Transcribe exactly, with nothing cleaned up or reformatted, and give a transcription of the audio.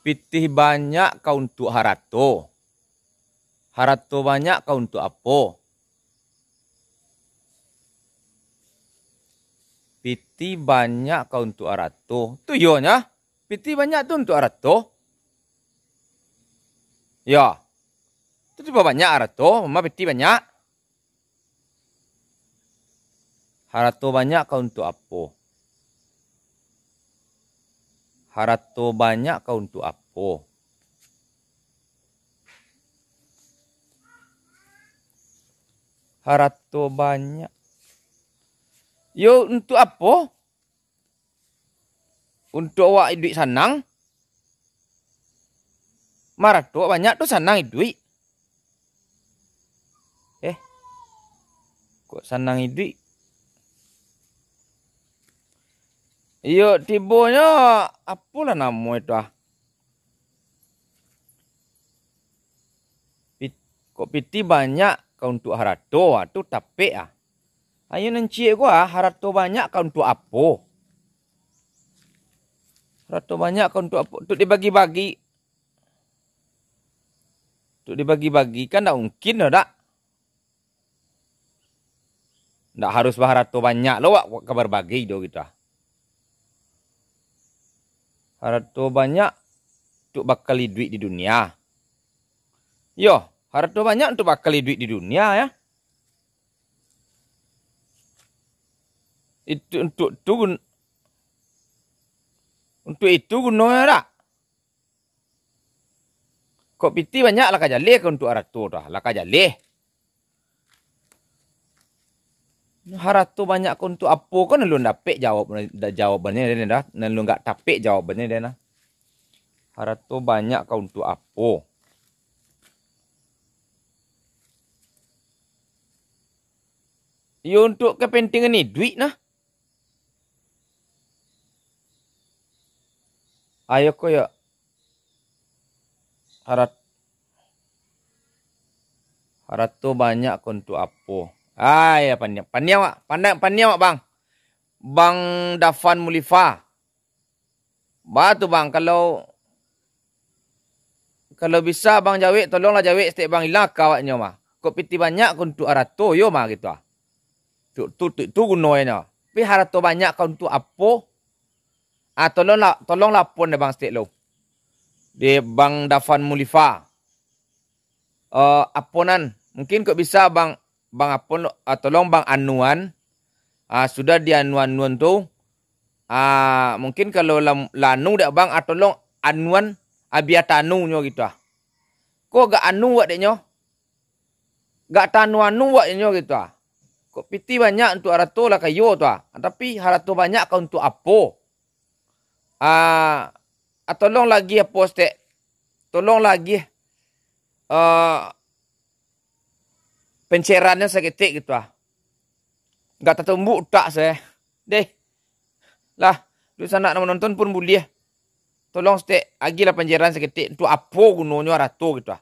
Pitih banyak ka untuak harato. Harato banyak ka untuak apo? Pitih banyak ka untuak harato. Tu iyo nyo. Pitih banyak tu untuak harato. Yo. Tu tibo banyak harato, ma pitih banyak. Harato banyak ka untuak apo? Harato banyak ka untuak apo? Harato banyak. Yo, untuak apo? Untuak awak iduik sanang. Marato banyak tu sanang iduik. Eh, kok sanang iduik? Iyo, tibonyo, apolah namo itu ah? Pit-, kok pitih banyak ka untuak harato, ah, tu tapek ah. Ayo nan ciek ko ah, harato banyak ka untuak apo? Harato banyak ka untuak apo? Untuak dibagi-bagi. Untuak dibagi-bagi kan ndak mungkin doh, dak? Ndak harus baharato banyak lo wak ka barbagi do gitu ah. Harato banyak untuak bakal iduik di dunia. Yo, harato banyak untuak bakal iduik di dunia ya. Itu untuak tu gun-, untuak itu gunonyo dak? Kok pitih banyak lah ka jaleh ka untuak harato tu ah, lah ka jaleh. Harato banyak ka untuak apo ko nan alun dapek jawab, jawabannyo den dah, nan alun gak tapek jawabannyo den dah. Harato banyak ka untuak apo? Iyo untuak kapentingan iduik nah. Ayo ko yo. Harat-, harato banyak ko untuak apo? Ai, paniang, paniang wak, pandai, paniang wak, Bang. Bang Dafan Mulifa. Ba tu, Bang, kalau, kalau bisa Bang jawek, tolonglah jawek saketek, Bang, ilang aka awaknyo mah. Kok pitih banyak ko untuak harato, yo mah gitu ah. Tu, tu, tu, tu gunonyo. Tapi harato banyak ko untuak apo? Ah, tolonglah, tolonglah pon deh Bang saketek lo. Deh Bang Dafan Mulifa. Eh, apo nan? Mungkin kok bisa Bang, Bang apo lo, ah, tolong Bang anuan. Ah, sudah di anuan-anuan tu. Ah, mungkin kalau lam-, lanu dek Bang, ah, tolong anuan, ah, bia tanunyo gitu ah. Kok gak anu wak deknyo? Gak tanu-anu wak inyo gitu ah. Kok pitih banyak untuak harato lah kayo tu ah. Tapi harato banyak ka untuak apo? Ah, ah, tolong lagi apo saketek? Tolong lagi, ah, pencerannyo saketek gitu ah. Gak tatumbuk utak se. Deh. Lah, dunsanak nan manonton pun buliah. Tolong saketek, agiahlah panceran saketek, untuak apo gunonyo harato gitu ah.